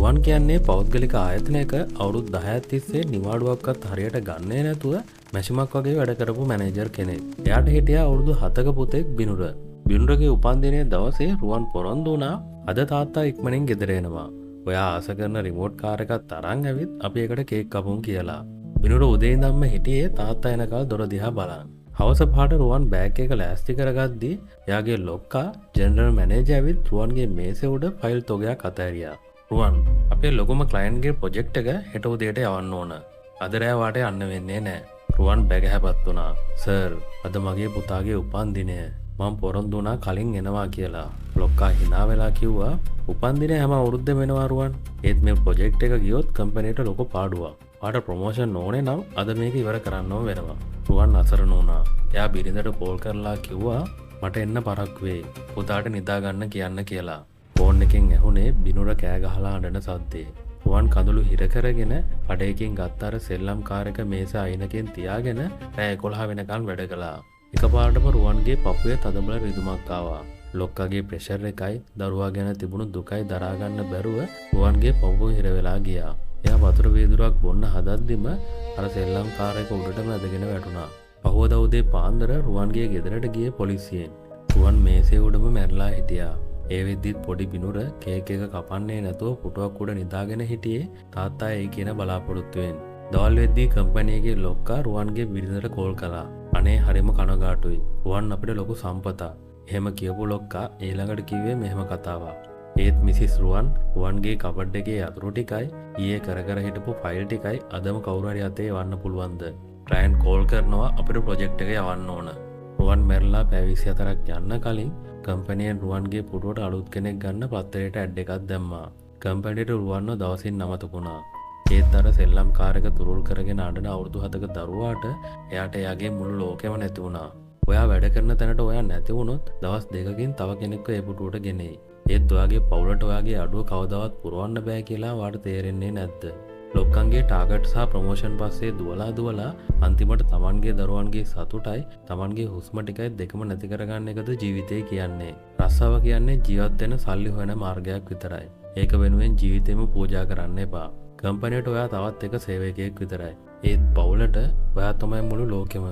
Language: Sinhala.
රුවන් කියන්නේ පෞද්ගලික ආයතනයක අවුරුදු 10ක් තිස්සේ නිවාඩුවක්වත් හරියට ගන්නේ නැතුව මැෂිමක් වගේ වැඩ කරපු මැනේජර් කෙනෙක්. එයාට හිටියා අවුරුදු 7ක පුතෙක් බිනුර. බිනුරගේ උපන්දිනය දවසේ රුවන් පොරොන්දු වුණා අද තාත්තා ඉක්මනින් ගෙදර එනවා. ඔයා ආස කරන රිමෝට් කාර් එකත් අරන් ඇවිත් අපි එකට කේක් කපමු කියලා. බිනුර උදේ ඉඳන්ම හිටියේ තාත්තා එනකල් දොර දිහා බලන්. හවස 5ට රුවන් බෑග් එක ලෑස්ති කරගද්දී එයාගේ ලොක්කා ජෙනරල් මැනේජර් ඇවිත් රුවන්ගේ මේසෙ උඩ ෆයිල් තොගයක් අතහැරියා. රුවන්, අපේ ලොකුම ක්ලයන්ට්ගේ ප්‍රොජෙක්ට් එක හෙට උදේට යවන්න ඕන. අද රෑ වාට යන්න වෙන්නේ නෑ. රුවන් බැගහැපත් වුණා. සර්, අද මගේ පුතාගේ උපන්දිනය. මං පොරොන්දු වුණා කලින් එනවා කියලා. ලොක්කා හිනා වෙලා කිව්වා උපන්දිනය හැම අවුරුද්දෙම එනවා රුවන්. ඒත් මේ ප්‍රොජෙක්ට් එක ගියොත් කම්පැනිට ලොකු පාඩුවක්. ඔයාට ප්‍රොමෝෂන් ඕනේ නම් අද මේක ඉවර කරන්නම වෙනවා. රුවන් අසරණ වුණා. එයා බිරිඳට කෝල් කරලා කිව්වා මට එන්න පරක්කු වෙයි. පුතාට නිදා ගන්න කියන්න කියලා. ෆෝන් එකෙන් ඇහුනේ බිනුර කෑ ගහලා අඬන සද්දේ. රුවන් කඳුළු හිර කරගෙන කඩේකින් ගත්ත අර සෙල්ලම් කාර් එක මේස අයිනකින් තියාගෙන රෑ 11 වෙනකන් වැඩ කළා. එකපාරටම රුවන්ගේ පපුවේ තදබල රිදුමක් ආවා. ලොක්කගේ ප්‍රෙෂර් එකයි දරුවා ගැන තිබුණු දුකයි දරා ගන්න බැරුව රුවන්ගේ පපුව හිර වෙලා ගියා. එයා වතුර වීදුරුවක් බොන්න හදද්දිම අර සෙල්ලම් කාර් එක උඩටම ඇදගෙන වැටුණා. පහුවදා උදේ පාන්දර රුවන්ගේ ගෙදරට ගියේ පොලිසියෙන්. රුවන් මේසේ උඩම මැරලා හිටියා. ඒ වෙද්දිත් පොඩි බිනුර කේක් එක කපන්නේ නැතුව පුටුවක් උඩ නිදාගෙන හිටියේ තාත්තා එයි කියන බලාපොරොත්තුවෙන්. දවල් වෙද්දී කම්පැනි එකේ ලොක්කා රුවන්ගේ බිරිඳට කෝල් කළා. අනේ හරිම කනගාටුයි. රුවන් අපිට ලොකු සම්පතක්. එහෙම කියපු ලොක්කා ඊළඟට කිව්වේ මෙහෙම කතාවක්. ඒත් මිසිස් රුවන්, රුවන්ගේ කබඩ් එකේ අතුරු ටිකයි ඊයේ කර කර හිටපු ෆයිල් ටිකයි අදම කවුරු හරි අතේ එවන්න පුළුවන්ද? ක්ලයන්ට් කෝල් කරනවා අපිට ප්‍රොජෙක්ට් එක යවන්න ඕන. රුවන් මැරලා පැය 24ක් යන්න කලින් කම්පැනියෙන් රුවන්ගේ පුටුවට අලුත් කෙනෙක් ගන්න පත්තරේට ඇඩ් එකක් දැම්මා. කම්පැනිට රුවන්ව දවසින් අමතක වුණා. ඒත් අර සෙල්ලම් කාර් එක තුරුල් කරගෙන අඬන අවුරුදු 7ක දරුවාට එයාට එයාගේ මුළු ලෝකෙම නැති වුණා. ඔයා වැඩ කරන තැනට ඔයා නැති වුණොත් දවස් දෙකකින් තව කෙනෙක්ව ඒ පුටුවට ගෙනෙයි. ඒත් ඔයාගේ පවුලට ඔයාගේ අඩුව කවදාවත් පුරවන්න බෑ කියලා ඔයාට තේරෙන්නේ නැද්ද? ලොක්කන්ගේ ටාගට් සහ ප්‍රොමෝෂන් පස්සේ දුවලා දුවලා අන්තිමට තමන්ගේ දරුවන්ගේ සතුටයි තමන්ගේ හුස්ම ටිකයි දෙකම නැති කරගන්න එකද ජීවිතය කියන්නේ? රස්සාව කියන්නේ ජීවත් වෙන සල්ලි හොයන මාර්ගයක් විතරයි. ඒක වෙනුවෙන් ජීවිතේම පූජා කරන්න එපා. කම්පැනියට ඔයා තවත් එක සේවකයෙක් විතරයි. ඒත් පවුලට ඔයා තමයි මුළු ලෝකෙම.